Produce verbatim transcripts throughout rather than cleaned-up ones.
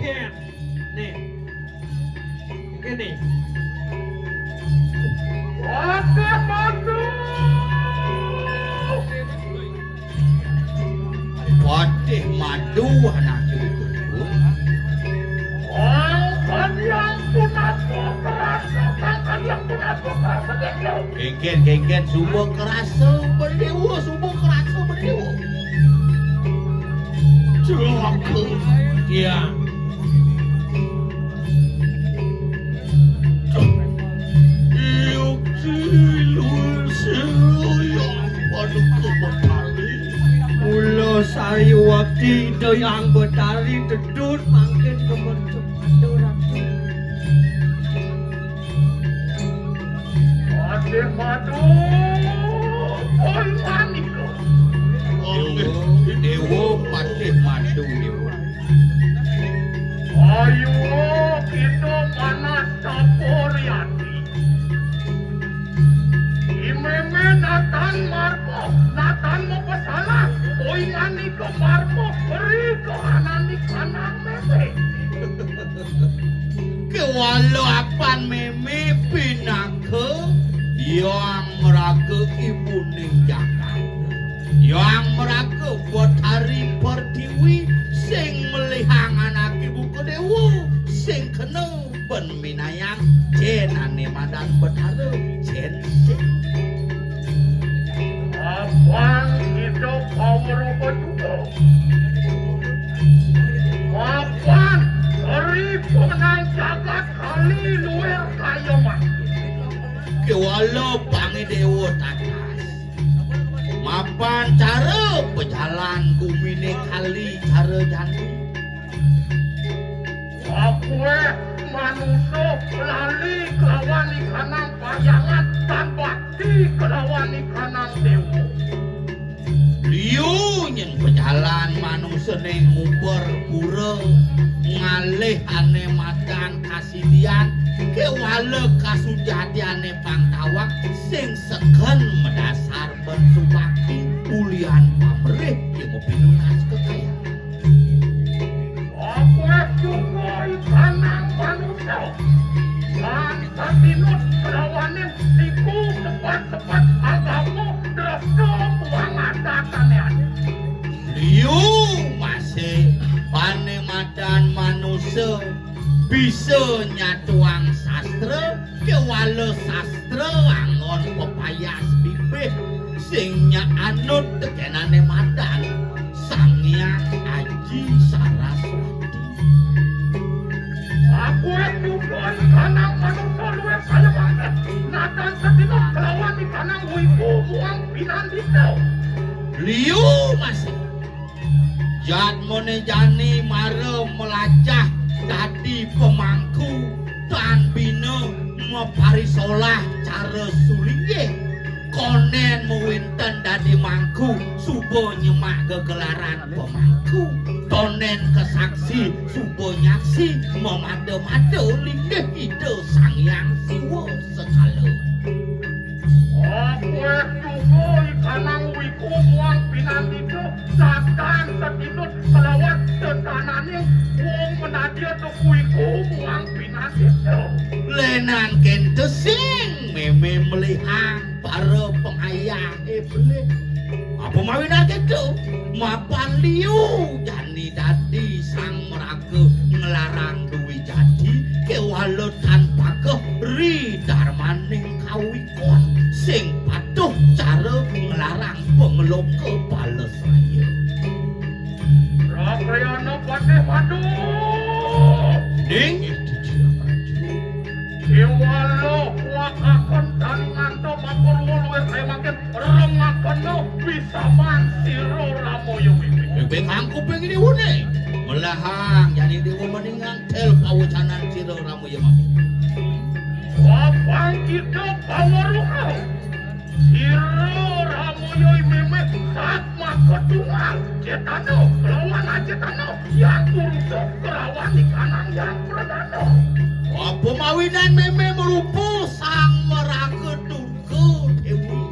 Nih. Iki nih. Patih Madu. Patih Madu anak ibu. Kang Kadiang Punapa kerasa, Kang Kadiang Punapa kerasa, Déwa. Kéngkén, kéngkén, suba kerasa, Déwa, suba kerasa, Déwa. Celaka. Iya. Yukti luwih sira yang paduka Betari. Mula sariwakti Ida Hyang Betari tedun mangkin kemercep pada Ratu. Patih Madu, oi manika. Déwa, Déwa Patih Madu, Déwa. Ayo kita panas campur yati. Imeme natan marpa, natan mapasalah, oi manika marpa, ri kahanani kanang meme. Kéwala apan mémé pinaka Hyang Maraga ibuning jagat. Hyang Maraga Betari Pertiwi sing melihang anaké buka déwa sing kena ben minayang jén ané madan Betara jén sing. Abang hidup power apa juga? Mapan ri penang jagat kali luwih kaya mati. Kéwala pangidéwa tatas. Mapan cara pejalan guminé kali cara jani. Akué manusa lali kelawan ikanang payangan tan bakti kelawan ikanang déwa. Liu nyén pejalan manusa ning nguber pura ngalih ané madan kasidian kéwala kasujatiané pang tawang sing seken madasar ben subakti ulian pamrih ya mapinunas kekayan. Akué juga ikanang manusa. Lan satinut kelawaning siku sepat-sepat agama dresta puang adat ané ada. Liu masih pané madan manusa bisa nyatuang sastra, kéwala sastra anggon pepayas bibih sing nyanut tekénané madan Sang Hyang Aji Saraswati. Akué juga ikanang manusa luwih kaya mangké, natan satinut kelawan ikanang wiku muang pinandita. Liu masih. Jadmané jani mara melajah dadi pemangku tan bina maparisolah cara sulinggih. Kondén mawénten dadi mangku suba nyemak gegelaran pemangku. Tondén kasaksi suba nyaksi mamada-mada linggih Ida Sang Hyang Siwa sekala. Akué juga ikanang wiku muang pinandita, natan satinut kelawan tetananing wong menadia teku wiku muang pinandita. Lénan kénten sing mémé melihang para pengayahé beli. Apa mawinan kéto? Mapan liu jani dadi sang meraga nglarang duwi jadi, kéwala tan pageh ri darmaning kawikon sing patuh cara nglarang pangloka balesraya. Rakrayana Patih Madu. Ning. Déwala kuakaken taninganta mapurwa luwih kaya mangkin, rengakena wisaman sira Ramaya Wiwi. Bébék angkuping déwané. Melahang jani déwa maningang tel pawacanan sira Ramaya mami. Wapang kita pawaruha. Sira Ramaya mémé satma ketunggal, Cetana kelawan Acetana, Hyang Purusa kelawan Ikanang Hyang Pradana. Apa mawinan mémé marupa Sang Maraga Durga Déwi.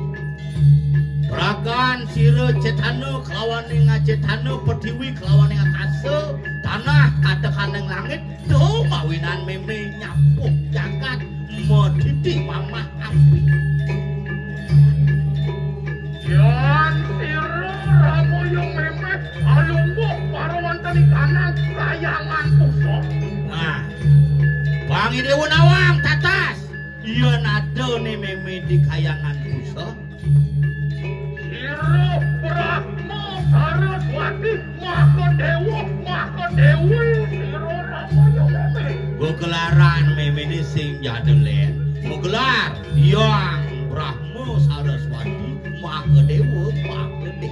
Pragan sira Cetana kelawaning Acetana, Pertiwi kelawaning Akasa, Tanah katekaning langit, to mawinan mémé nyapuh jagat, madidi mamah api. Yan sira Ramaya mémé alungguh para wanteni kanang kayangan pusa. Nah, Bang Idéwa nawang tatas. Yén ada né mémé di kayangan pusa, Sira Brahma Saraswati Mahadéwa, Mahadéwi, sira Ramaya mémé. Gegelaran méméné sing jada lén. Magelar Hyang Brahma Saraswati Mahadéwa Mahadéwi.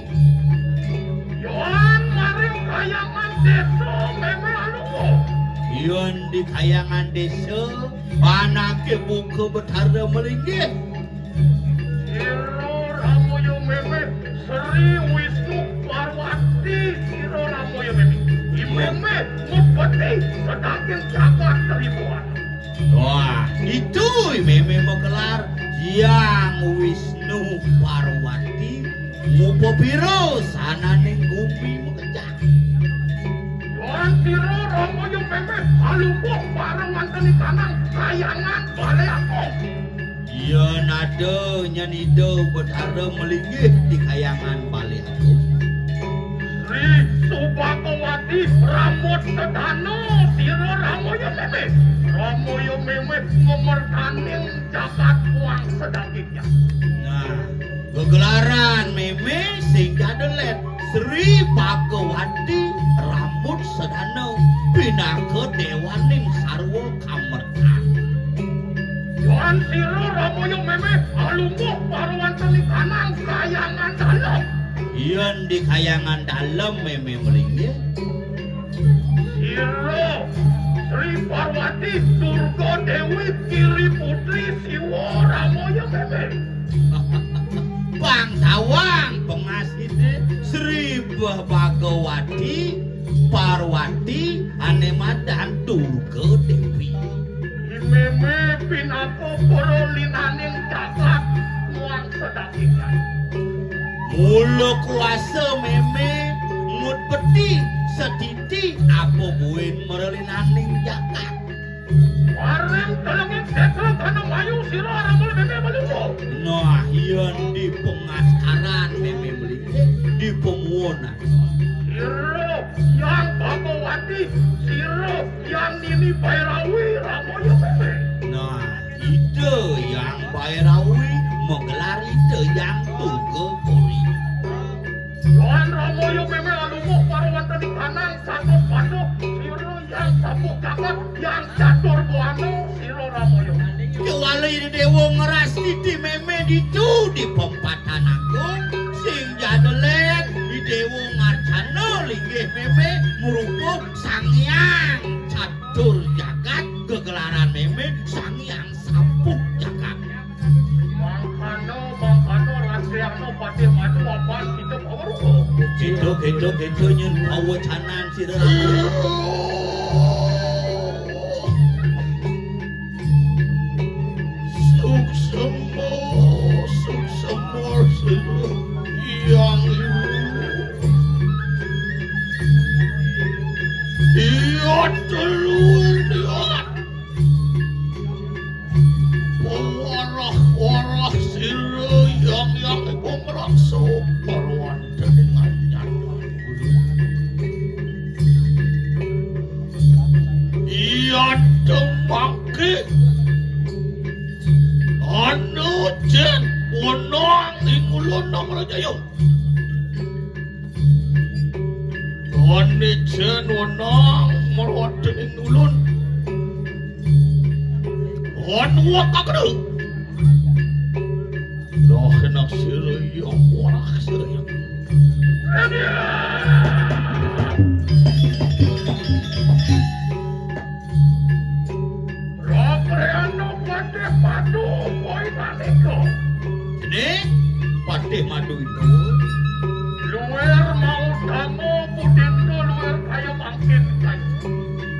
Yan maring kayangan désa mémé alungguh. Yan di kayangan désa, anaké buka betara malinggih. Sira Ramaya mémé, Sri Wisnu Parwati, sira Ramaya mémé. I mémé mupeti sadaging jagat Tribuana. Wah, itu i mémé magelar Hyang Wisnu Parwati, mupapira sananing gumi makejang. Yan sira Ramaya mémé alungguh para wanteni kanang kayangan Balé Agung. Yén ada nyén Ida Betara malinggih di kayangan Balé Agung. Sri Subagawati Rambut Sedana, sira Ramaya mémé. Ramaya mémé ngemertaning jagat muang sadagingnya. Nah, gegelaran mémé sing jada lén Sri Bagawati Rambut Sedana pinaka déwaning sarwa kamertan. Yan sira Ramaya mémé alungguh para wanteni kanang kayangan dalem. Yén di kayangan dalem mémé malinggih. Sira Sri Parwati Durga Déwi Giri Putri Siwa Ramaya mémé. Bang tawang pengasihné Sri Bagawati Parwati ané madan Durga Déwi. I mémé pinaka para linaning jagat muang sadagingnya. Mula kuasa mémé mupeti sadidi apa buin maralinaning jagat. Paring telenging sétra kana mayu sira Ramaya mémé malungguh. Nah, yén di pengaskaran mémé malinggih, di pamuunan. Sira Hyang Bagawati, sira Hyang Nini Bairawi Ramaya mémé. Nah, Ida Hyang Bairawi magelar Ida Hyang Tugapuri. Yan Ramaya mémé alungguh para wanteni kanang satus paduh, sira Hyang Sapuh Jagat, Hyang Catur Buana, sira Ramaya. Kéwala Ida Déwa ngrastiti mémé ditu di Pempatan Agung, sing jada lén Ida Déwa ngarcana linggih mémé marupa Sang Hyang Catur Jagat, gegelaran mémé Sang Hyang Sapuh Jagat. Mangkana, mangkana, rastiakna Patih Madu apan kita pawerupa. Kita, kita, kita nyén pawecanan sira. Suksema, suksema sira Hyang Ibu. Iya telur liat. Pawarah-warah sira Hyang Hyang Ibu ngraksa parwantening anyan. Iya temangke. Anu jen wenang ing ulun Namrajaya. Ane jen wenang marwadening ulun. Anu wakakru. Loh, enak sira ya, warak sira ya. Rapriyana Patih Madu, koi manika. Dene Patih Madu itu. Luwir mautama pudinda luwir kaya mangkin kaya.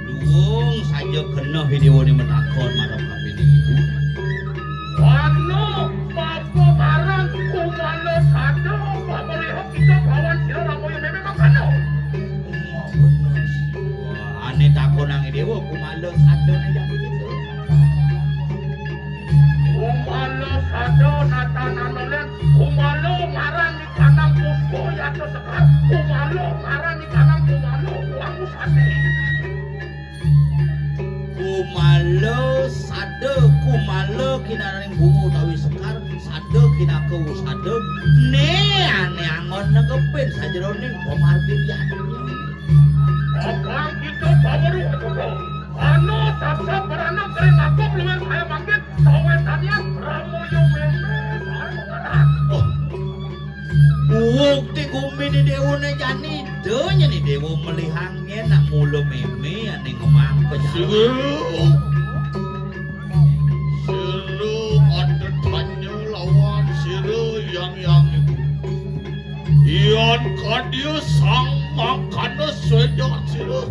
Luwung saja kena Dewane matakon marang kapining ibu. Wana mapabaran kumala sada pamriha kita kawan sira Ramoyo meme mangkana. Wah, bener sih. Sada kumala kinaraning bunga utawi sekar, sada kinaka usada, né ané anggon negepin sajeroning pamargin yadnya. Abang kita paweruh atuda. Ana sasa prana kering aku luwih kaya mangkin, sawetanian ramoyo mémé sareng mengkadang. Oh. Bukti guminé déwané jani, da nyeni déwa melihang nyén nak mula mémé ané ngemang pejalan. Sira, sira ada tanya lawan sira yang, yang ibu. Yan kadya sang mangkana swéda sira.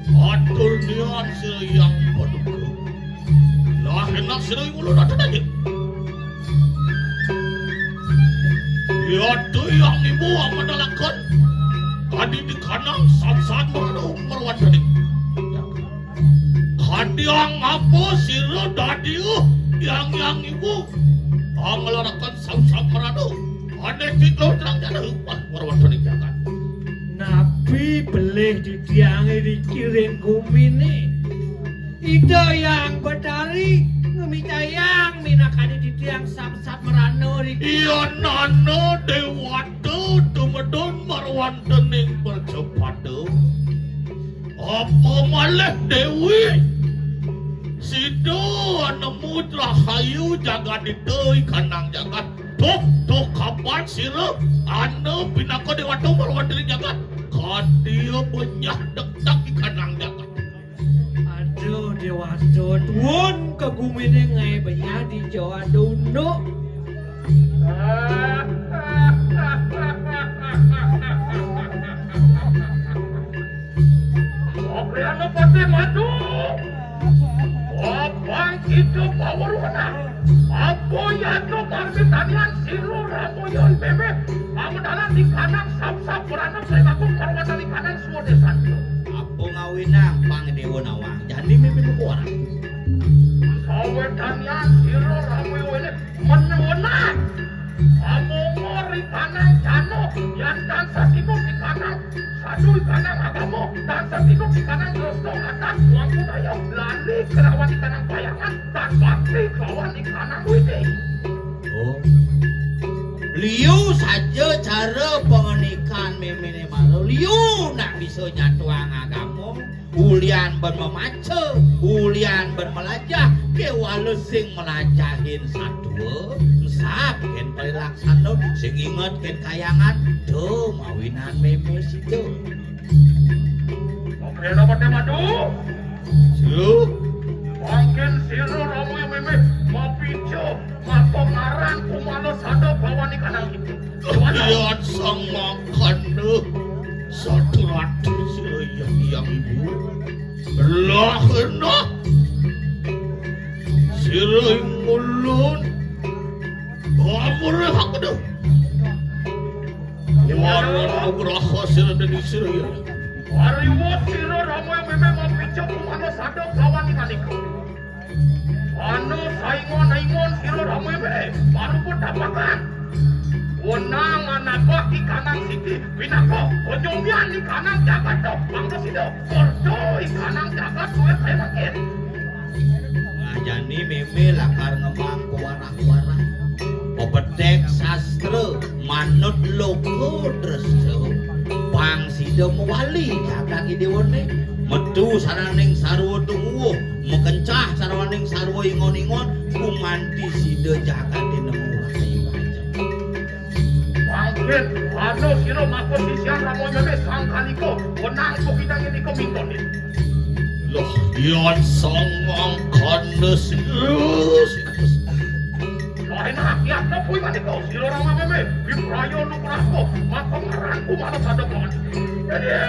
Atur nian sira yang paduka. Lah enak sira ing ulun atur aja. Yaitu yang ibu amadalaken. Kadi di kanang samsat meranu marwandaning. Kadi yang apa sira dadi, uh, yang, yang ibu. Anglaraken samsat meranu. Ane kita terang jana, uh, marwandaning jagat. Napi belih titiange dikiring guminé? Ida Hyang Betari ngemitayang minakadi titiang samsat merana riki. Iya nana dewata tumedun marwandaning mercapada. Apa malih Dewi? Sida nemu rahayu jagadita ikanang jagat. Duh, duh, kapan sira ana pinaka dewata marwandaning jagat? Kadya benyah dektak ikanang jagat. Aduh, dewata, tuun ka guminé ngaé benyah dija ada unduk. Oke, anu pati madu. Abang kita paweruhna. Apa yadno parmitanian sira ramoyon bébé? Pamadalan di kanang sap-sap beranem sing aku parwatan di kanang suwede santo. Apa ngawinang pang dewa nawang? Jani mimpi buku orang. Sawetanian sira ramoyon ini menuwunan. Amongor di kanang jano, yan tansah tinup di kanang sadu, di kanang agama, tansah tinup di kanang tresna atas wang budaya, lali kerawan di kanang bayangan, tan bakti kelawan di kanang widi. Oh. Liu saja cara pangenikan méméné mara. Liu nak bisa nyatuang agama. Ulian ben mamaca, ulian ben melajah, kéwala sing melajahin satua, ensap kén parilaksana, sing inget kén kayangan, to mawinan mémé sida. Oké, dapat madu. Sila. Mangkin sira ramuya mémé mapica, maka marang kumala sada bawaning kanang itu. Yan sang mangkana saturati sira yang, yang ibu. Lah, enak. Sira ing ulun. Amurih aku dah. Waran nugraha sira dadi sira ya. Wariwut sira ramuya mémé mapica kumala sada bawaning kanika. Ana saingon-aingon sira ramuya mémé, parubut tapakan. Wenang anabak di kanang siti, pinaka panyombian di kanang jagat, bangsa sida, kerja di kanang jagat, duit saya makin. Ngajani mémé lakar ngemang kuarah-kuarah. Pepedek sastra, manut loka dresta. Pang sida mawali jagat idéwané. Metu saraning sarwa tumuwuh, makencah saraning sarwa ingon-ingon, gumanti sida jagaté nemu rahayu ajeng. Mangkin, pada sira maka sisian ramuya mémé sang kanika, wenang pokitang nika mintonin. Loh, yan sang mangkana sira. Lain rakyat kuwi kanika, sira ramuya mémé, wipraya nugraha, maka marang kumala sada kawan. Aduh.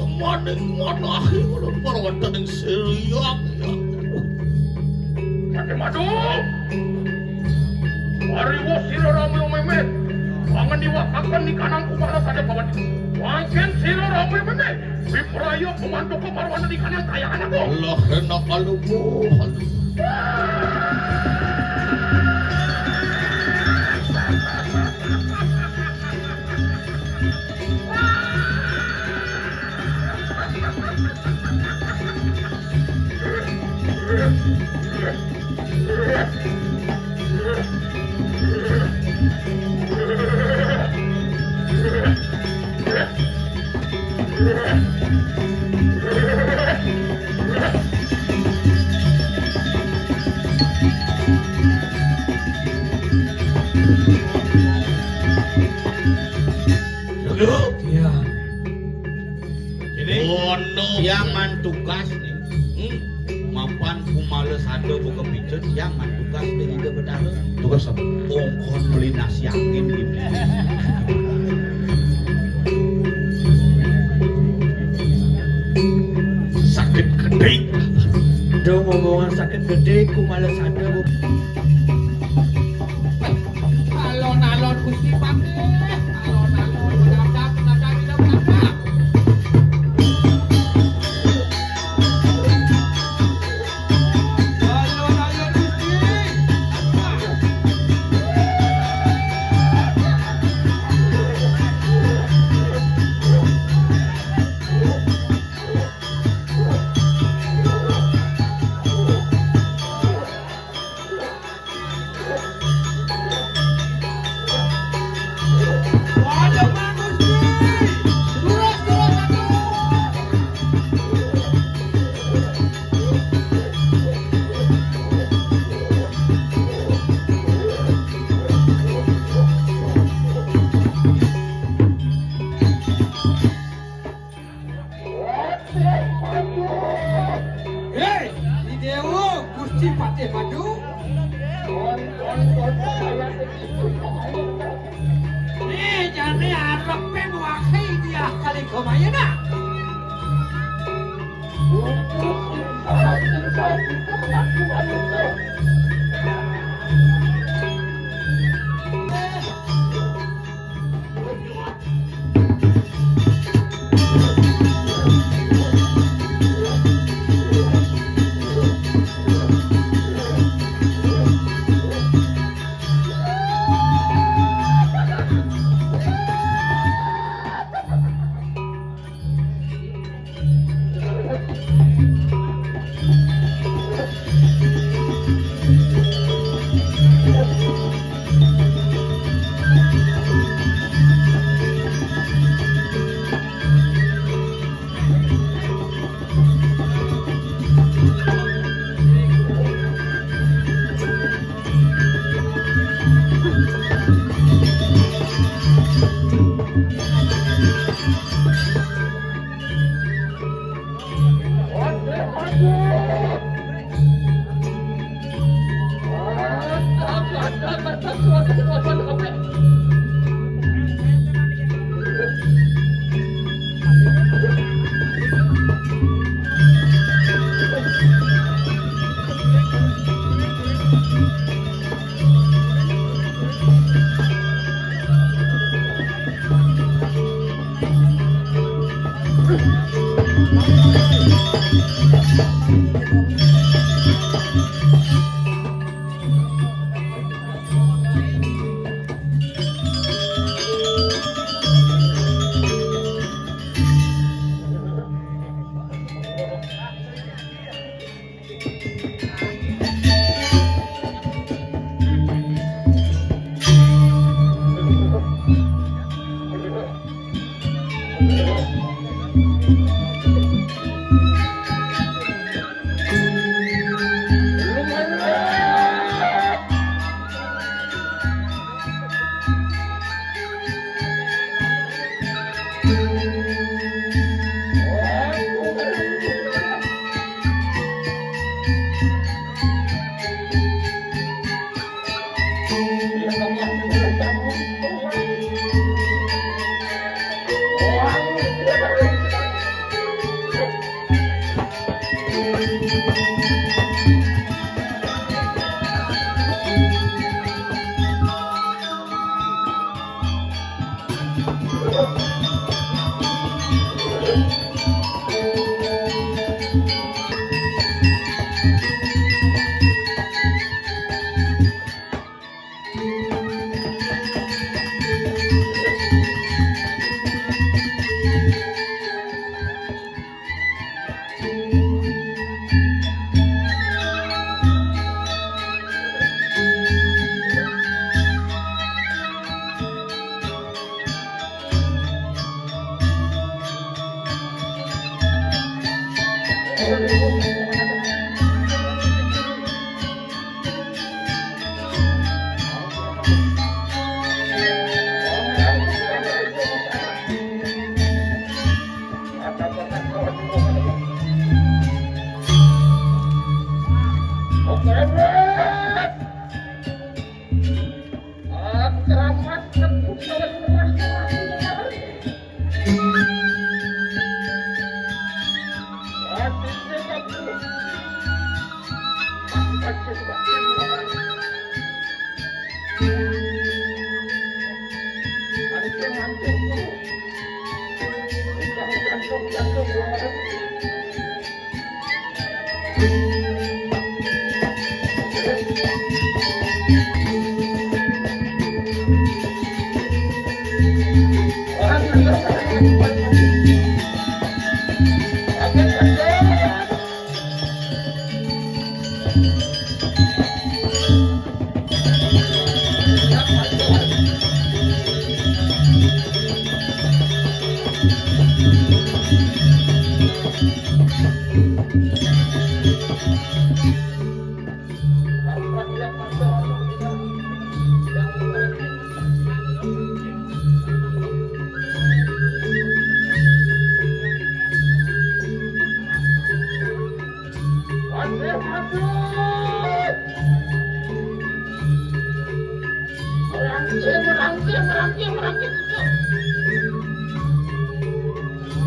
Maning manahi ulun para wonten ing Siriang. Mati madu. Wariwa sira rame meme. Wangen diwakaken nikanang kumala sada pawan. Wangken sira rame meme. Wipraya pemantuka parwana nikanang kayangan aku. Lah enak kalubu. Iya. Ini yang man tugas nih. Hmm. Mapan kumala sada buka pijet yang man tugas dari Ida Betara. Tugas apa? Ongkon beli nasi angin gitu. Sakit gede. Dong omongan sakit gede kumala sada buka. Alon-alon Gusti Patih, alon-alon menatap, menatap, menatap. Alon-alon Gusti. Hei, Dewa Gusti Patih Madu. Eh, jane arepe wae dia kali kemaya nak. Merangkir, merangkir, merangkir, merangkir.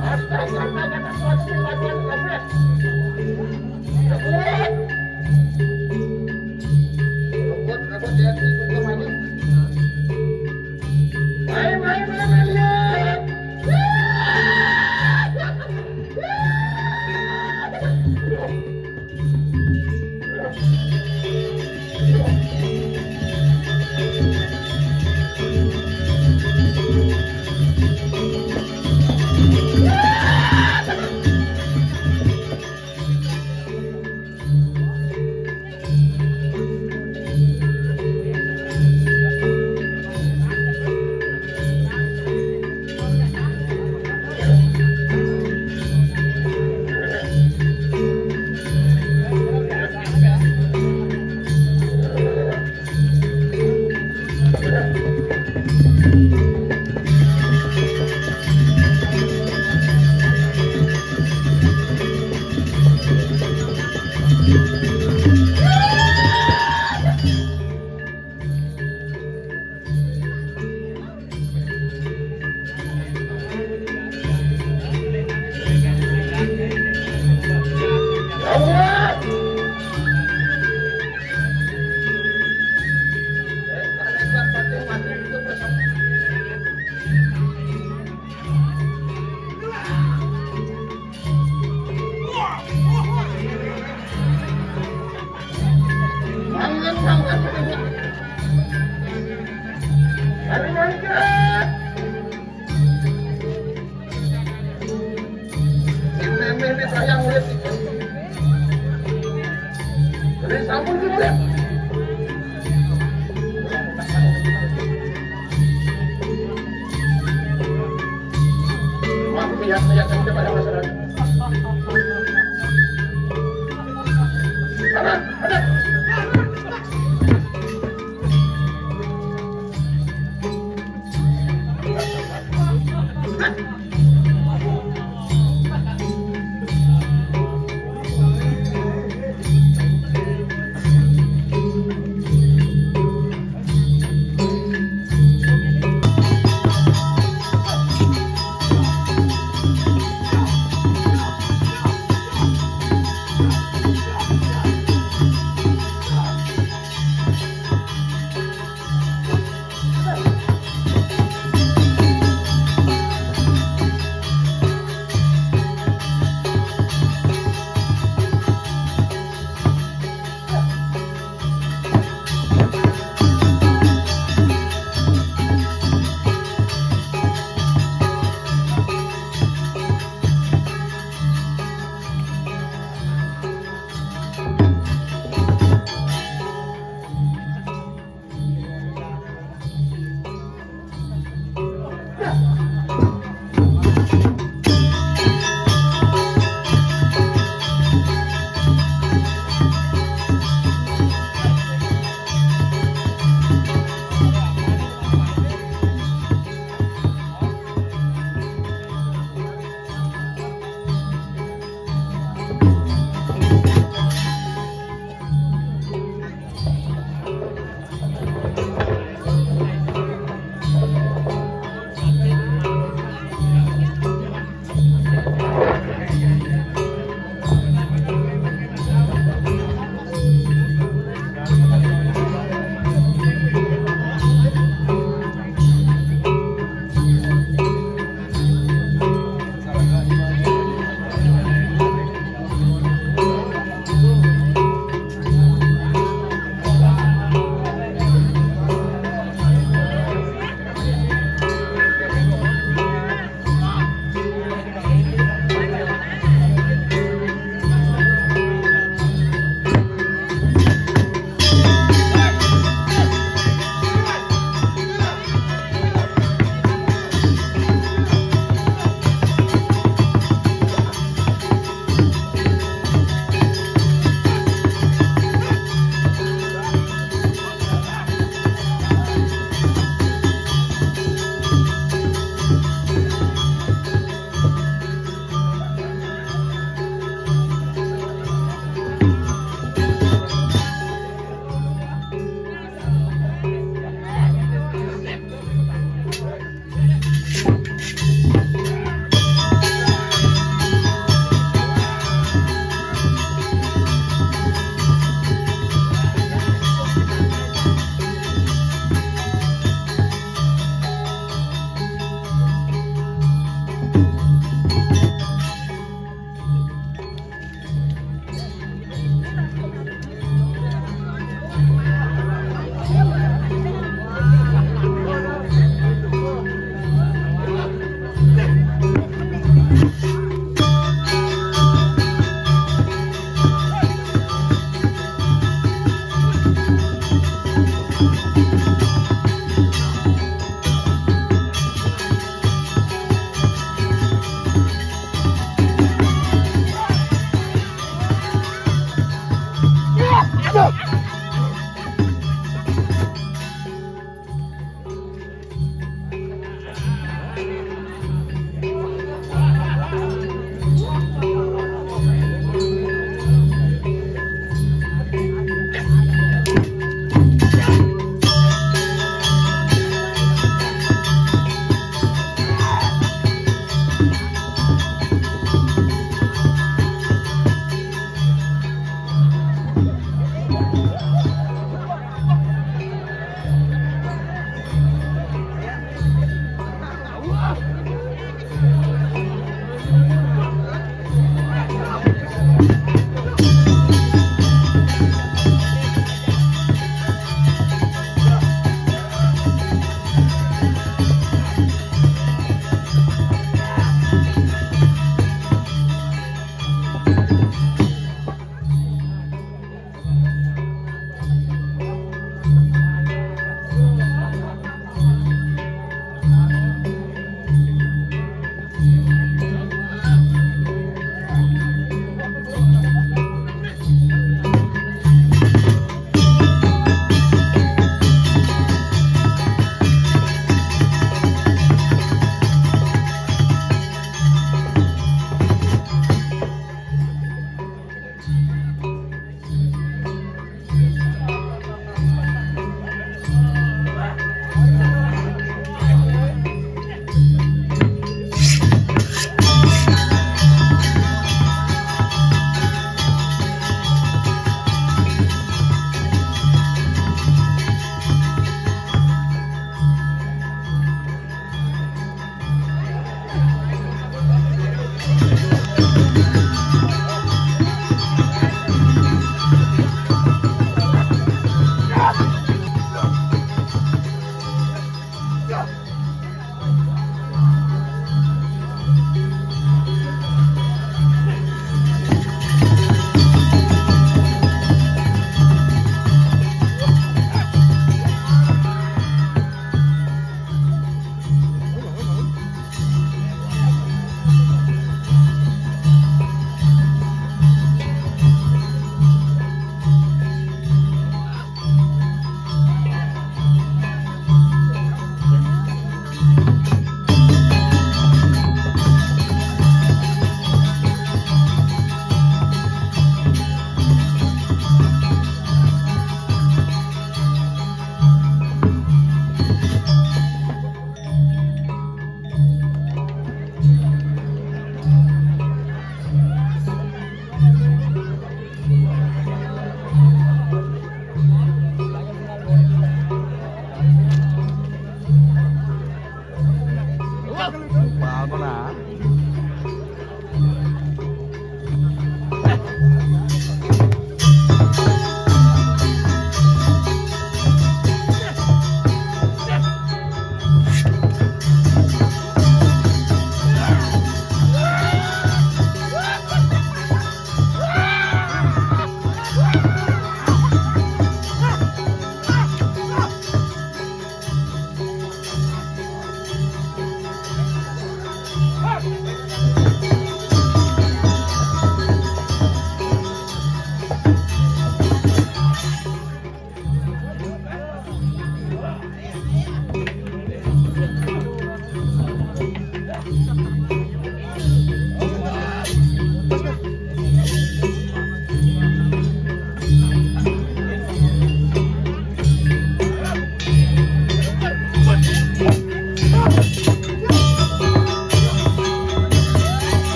Astaga, astaga, astaga, astaga, astaga. Rebut. Rebut, rebut, ya, ikut ke maju. Maju, maju, maju, maju.